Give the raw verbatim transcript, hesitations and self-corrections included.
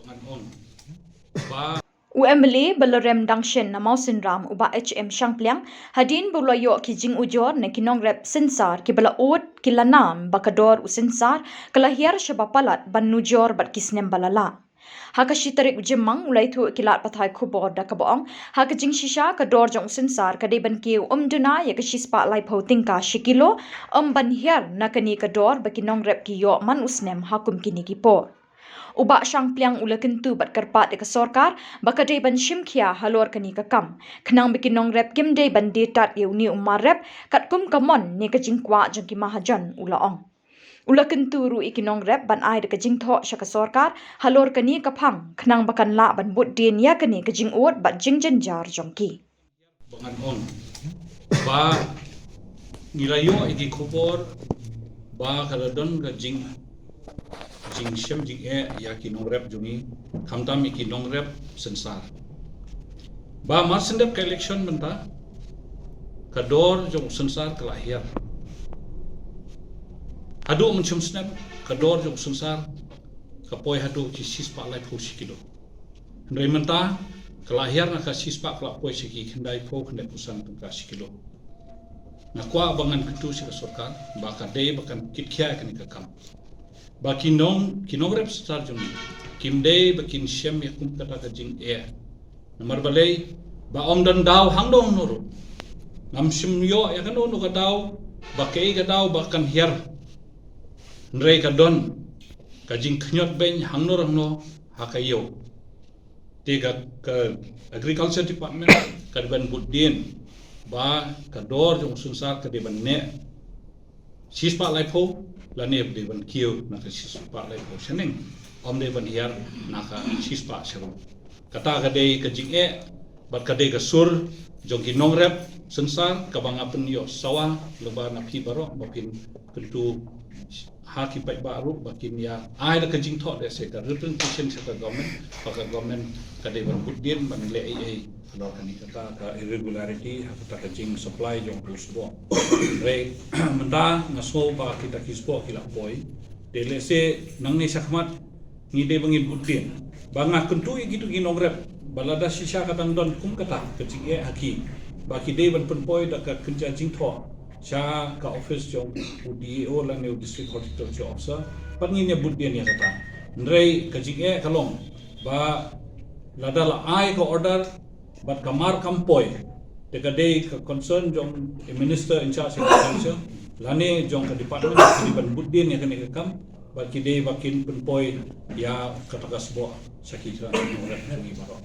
Ngan ong ba U M L A ba la rem dang shen na Mawsynram, u Bah H M Shangpliang, hadien ba u la ïoh ki jingujor na ki nongrep synsar kiba la ud, ki la nam ba ka dor u synsar ka la hiar shaba palat ban nujor bad ki snem ba la lah. Ha ka shi tarik u Jymmang u la ïathuh ki lad pathai khubor da kaba ong, ha ka jingshisha ka dor jong u synsar ka dei ban kiew ym duna ïa ka shispah laiphew tyngka shi kilo, ym ban hiar na kane ka dor ba ki nongrep ki ïoh man u snem ha kum kine ki por. U Bah Shangpliang u la kyntu bad kyrpad ïa ka sorkar ba ka dei ban shim khia halor kane ka kam, khnang ba ki nongrep kim dei ban die tad ïa une u mar rep katkum ka mon ne ka jingkwah jong ki mahajon, u la ong. U la kyntu ruh ïa ki nongrep ban ai da ka jingthoh sha ka sorkar halor kane ka phang, khnang ba kan lah ban bud dien ïa kane ka jingud bad jingjynjar jong ki. Ba ngan ong ba ngi la ïoh ïa ki khubor ba ka la don ka jing, jingshem jingeh ïa ki nongrep jong ngi, khamtam ïa ki nongrep synsar. Ba mar shen dep ka election mynta, ka dor jong u synsar ka la hiar. Haduh mynshem snem ka dor jong u synsar ka poi haduh ki shispah laiphew shi kilo. Hynrei mynta ka la hiar na ka shispah, ka la poi sha ki khyndaiphew, khyndaiphew san tyngka shi kilo. Nga kwah ba ngan kyntu sha ka sorkar ba ka dei ba kan kit khia ïa kane ka kam, ba ki nong, ki nongrep synsar jong ngi kim dei ba kin shem ïa kum kata ka jingeh. Namar balei? Ba ym don daw hangno hangno ruh. Ngam shym ïoh ïa kano kano ka daw ba kaei ka daw ba kan hiar. Hynrei ka don ka jingkhñiot beiñ hangno hangno ha ka ïew. Te ka, ka Agriculture Department ka dei ban bud dien ba ka dor jong u synsar ka dei ban neh shispah laiphew, lane dei ban kiew na ka shispah laiphew shaneng, ym dei ban hiar na ka shispah sharum. Kata ka dei ka jingeh bad ka dei ka sur jong ki nongrep synsar kaba nga pynïoh sawa lyngba na phi baroh ba phin kyntu ha ki paidbah ruh ba kin ïa ai da ka jingthoh, lehse ka written petition sha ka government, ba ka government ka dei ban bud dien ban leh ei ei halor kane kata ka irregularity ha kata ka jingsupply jong u sboh. Hynrei mynta nga sngew ba kita ki sboh ki la poi. Te lehse nangne shakhmat ngi dei ba ngin bud dien. Ba nga kyntu ïa kitu ki nongrep ba lada shisha ka dang don kum kata ka jingeh ha ki, ba ki dei ban pynpoi da ka kynja jingthoh sha ka office jong u D E O lane u District Horticulture Officer, bad ngin ïa bud dien ïa kata. Hynrei ka jingeh ka long ba lada la ai ka order bad ka mar kam poi, te ka dei ka concern jong i Minister in charge of Agriculture lane jong ka department ki dei ban bud dien ïa kane ka kam, bad ki dei ba kin pynpoi ïa kata ka sboh sha ki nongrep jong ngi baroh.